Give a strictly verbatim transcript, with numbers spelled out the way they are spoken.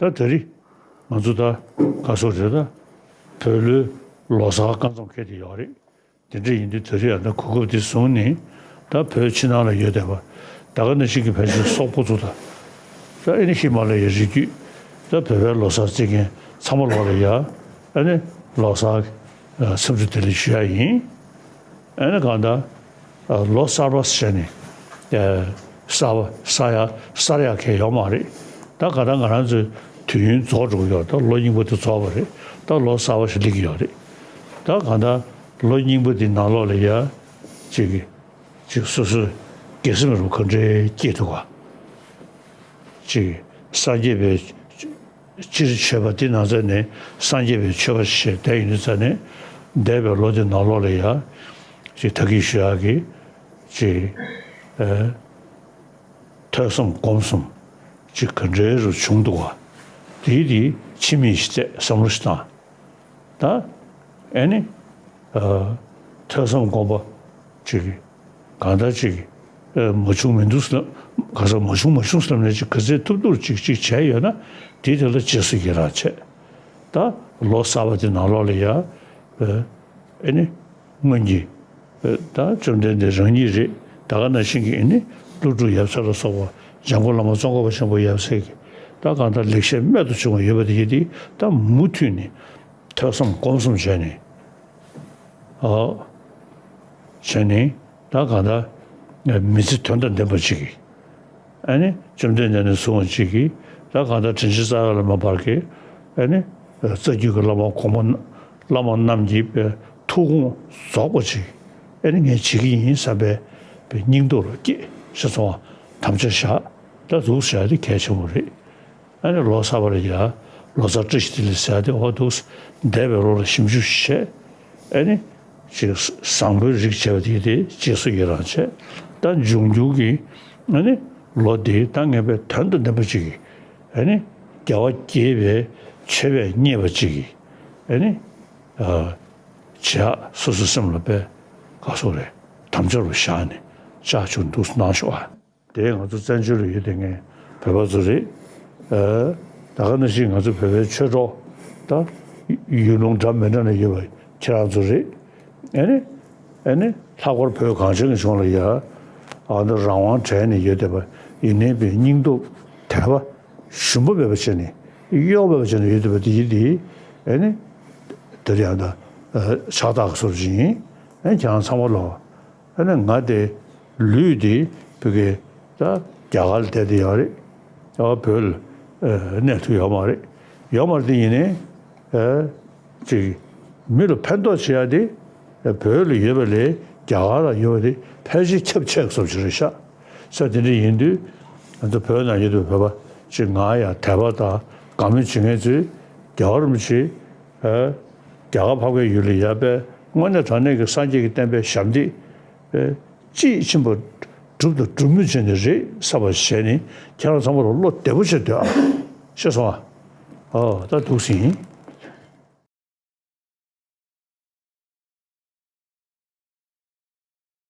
ད་ད་རེས་ང་ཚོ་ད་ག་སོགས་རེད། ད་བོད་ལོའི་ལོ་གསར་སྐབས་མཚམས་འཁེལ་བསྡད་ཡོད་རེད། དེ་འདྲ་ཡིན་དུས་ད་རེས་ཡང་ད་གོ་སྐབས་འདི་བཟུང་ནས་ད་བོད་ཕྱི་ནང་ལ་ཡོད་བསྡད་པ་ད་ག་ནང་བཞིན་གྱི་ཕལ་ཆེར་སོག་པོ་ཚོ་དང་། ད་ཨ་ནི་ཧི་མ་ལ་ཡའི་རི་རྒྱུད། ད་བོད་པའི་ལོ་གསར་བརྩི་མཁན་ཚང་མ་ལོག་ལ་ཡ། ཨ་ནི་ལོ་གསར་འཚམས་འདྲི་བདེ་ལེགས་ཞུ་ཡ་ཡིན། ཨ་ནི་གང་ལྟར་ལོ་གསར་པ་ཟེར་ནས་གསར་པ་གསར་ཡ་གསར་ཡ་གང་ཡོད་མ་རེད། ད་གང་ལྟར་ང་རང་ཚོའི་དུས་ཡུན་རྫོགས་འགྲོ་གི་ཡོད། ད་ལོ་རྙིང་པ་དེ་རྫོགས་པ་རེད། ད་ལོ་གསར་པ་ཞིག་སླེབས་ཀྱི་ཡོད་རེད། ད་གང་ལྟར་ལོ་རྙིང་པ་དེ་ནང་ལོགས་ལ་ཡ་ཅིག་གི་ཅིག་སོ་སོའི་དགེ་སེམས་རུ་ག་འདྲའི་སྐྱེས་འདུག་ག་ཅིག་སངས་རྒྱས་པའི་སྤྱིར་ཆོས་པ་འདི་ནང་ཚན་ནས་སངས་རྒྱས་པའི་ཆོས་པ་ཞེས་བསྡད་ཡོད་ནི་ཚན་ནས་འདས་པའི་ལོ་འདི་ནང་ལོགས་ལ་ཡ་ཅིག་ད་གིན་ཞུ་ཡག་གི་ཅིག་ཨ་ཐོས་བསམ་སྒོམ་གསུམ་ཅིག་ག་འདྲའི་རུ་བྱུང་འདུག་ག་དེའི་དེའི་ཕྱི་མིག་ཞིག་བལྟས་བསམ་བློ་ཞིག་བཏང་། ད་ཨེ་ནི་ཨ་ཐོས་བསམ་སྒོམ་པ་ཅིག་གང་ལྟར་ཅིག་ཨ་མ་བྱུང་མི་འདུག་ཟེར་ལབ། ག་ས་མ་བྱུང་མ་བྱུང་ཟེར་ལབ་ནས་ཅིག་ག་ཚོད་ཐུབ་ཐུབ་ཅིག་ཅིག་བྱས་ཡོད་ན་དེའི་དེ་ལ་རྗེས་སུ་ཡི་རང་བྱས། ད་ལོ་གསར་པ་དེ་ནང་ལོགས་ལ་ཡ་ཨ་ཨེ་ནི་སྔོན་གྱི་ཨ་ད་བཅོམ་ལྡན་འདས་རང་ཉིད་རེད། ད་ག་ནང་བཞིན་གྱི་ཨེ་ནི་ཀླུ་སྒྲུབ་ཡབ་སྲས་ལ་སོགས་པ་འཇམ་མགོན་བླ་མ་ཙོང་ཁ་པ་ཆེན་པོ་ཡབ་སྲས་ཀྱི་ད་གང་ལྟར་ལེགས་བཤད་རྨད་དུ་བྱུང་བ་ཡོད་པ་དེ་ཡིན་ཏེ་ད་མུ་མཐུད་ནས་ཐོས་བསམ་སྒོམ་གསུམ་བྱས་ནས། ཨོ། བྱས་ནས་ད་གང་ལྟར་མི་ཚེ་དོན་དང་ལྡན་པ་ཅིག་གིས། ཨ་ནི་བཅོམ་ལྡན་འདས་ནས་བཟུང་བ་ཅིག་གིས་ད་གང་ལྟར་དྲིན་ཅན་རྩ་བ་ལས་མར་བར་གྱི་ཨ་ནི་རྩ་རྒྱུད་ཀྱི་བླ་མ་གོང་མ་བླ་མ་རྣམས་ཀྱི་ཐུགས་དགོངས་རྫོགས་པ་ཅིག་ཨ་ནི་ངས་བྱེད་ཀྱི་ཡིན་བསམ་པའི་སྙིང་སྟོབས་ལ་སྐྱེས་ཤེས་སོང་བ་དམ་བཅའ་བཞག་ད་འདུག་བྱས་ཏེ་གལ་ཆེན་པོ་རེད། ཨ་ནི་ལོ་གསར་པ་ལ་ཡ་ལོ་གསར་བཀྲ་ཤིས་བདེ་ལེགས་ཟེར་ཏེ་འོ་འདུག་འདས་པའི་ལོ་ལ་ཞིབ་འཇུག་བྱས། ཨ་ནི་ཅིག་བཟང་པོའི་རིགས་བྱས་པ་དེ་དེ་རྗེས་སུ་ཡི་རང་བྱས། ད་འབྱུང་འགྱུར་གྱི་ཨ་ནི་ལོ་འདི་ད་ངེས་པའི་དོན་དང་ལྡན་པ་ཅིག་གིས་ཨ་ནི་རྒྱལ་བ་དགྱེས་པའི་མཆོད་པས་མཉེས་པ་ཅིག་གིས་ཨ་ནི་ཨ་བྱས། སོ་སོའི་སེམས་ལ་དཔེ་ག་སོགས་རེད་དམ་བཅའ་རུ་བཞག་ནས་ལྕགས་ཆུ་འདུག་གནང་ཤོག་ཨ། དེ་ང་ཚོ་བཙན་བྱོལ་ལ་ཡོད་དེ་ངས་བོད་པ་ཚོ་རེད། ཨ་ད་ག་ནང་བཞིན་ང་ཚོ་བོད་པའི་ཆོས་གྲོགས་ད་ཡུལ་ལུང་འདྲ་མི་འདྲ་ནས་ཡོད་པ་ཁྱེད་རང་ཚོ་རེད། ཨ་ནི་ཨ་ནི་ལྷག་པར་བོད་གངས་ཅན་གྱི་ལྗོངས་ལ་ཡ་ཨ་ནི་རང་དབང་བྲལ་ནས་ཡོད་བསྡད་པ་ཡིན་ནའི་པའི་སྙིང་སྟོབས་དད་པ་ཞུམ་པ་མེད་པ་བྱས་ནས་གཡོ་མེད་པ་བྱས་ནས་ཡོད་བསྡད་པ་དེ་ཡིན་དེ་ཨ་ནི་དེ་རེད། ཨ་ད་ཕྱག་རྟགས་སོར་བཞིན་ཨ་ནི་ཁྱེད་རང་ཚང་མ་ལོ། ཨ་ནི་ང་དེ་ལུས་དེ་བོད་ཀྱི་ད་རྒྱ་གར་ལ་བསྡད་དེ་ཡོད་རེད། ཨ་བོད་ལ་གནས་ཐུབ་ཡོད་མ་རེད། ཡོད་མ་རེད་དེ་ཡིན་ནའི་ཨ་ཅིག་མི་ལ་ཕན་ཐོགས་བྱེད་ཡ་དེ་བོད་ལ་ཡོད་པ་ལས་རྒྱ་གར་ལ་ཡོད་པ་དེ་ཕལ་ཆེར་ཁྱབ་ཆེ་བཟོ་བྱེད་རེད་ཤག་ས་དེ་འདྲ་ཡིན་དུས་ང་ཚོ་བོད་ནང་ཡོད་པའི་བོད་པ་ཅིག་ང་ཡ་དད་པ་དང་དགའ་མོས་བྱེད་མཁན་ཚོས་རྒྱལ་བ་རིན་པོ་ཆེ་ཨ་རྒྱ་གར་འཕགས་པའི་ཡུལ་ལ་ཡར་པའི་དངོས་གནས་དྲང་གནས་ཀྱི་སངས་རྒྱས་ཀྱི་བསྟན་པའི་ཞབས་འདེགས་ཨེ་དཔྱིས་ཕྱིན་པ་སྒྲུབ་དང་སྒྲུབ་མུས་བྱས་ནས་རེད་བསམ་པ་བྱས་ནས་ཁྱེད་རང་ཚང་མ་ལ་བློ་བདེ་པོ་བྱས་སྡོད་ཨ། ཤེས་སོང་ཨ། ཨོ་ད་འདུག་སེ་ཡིན།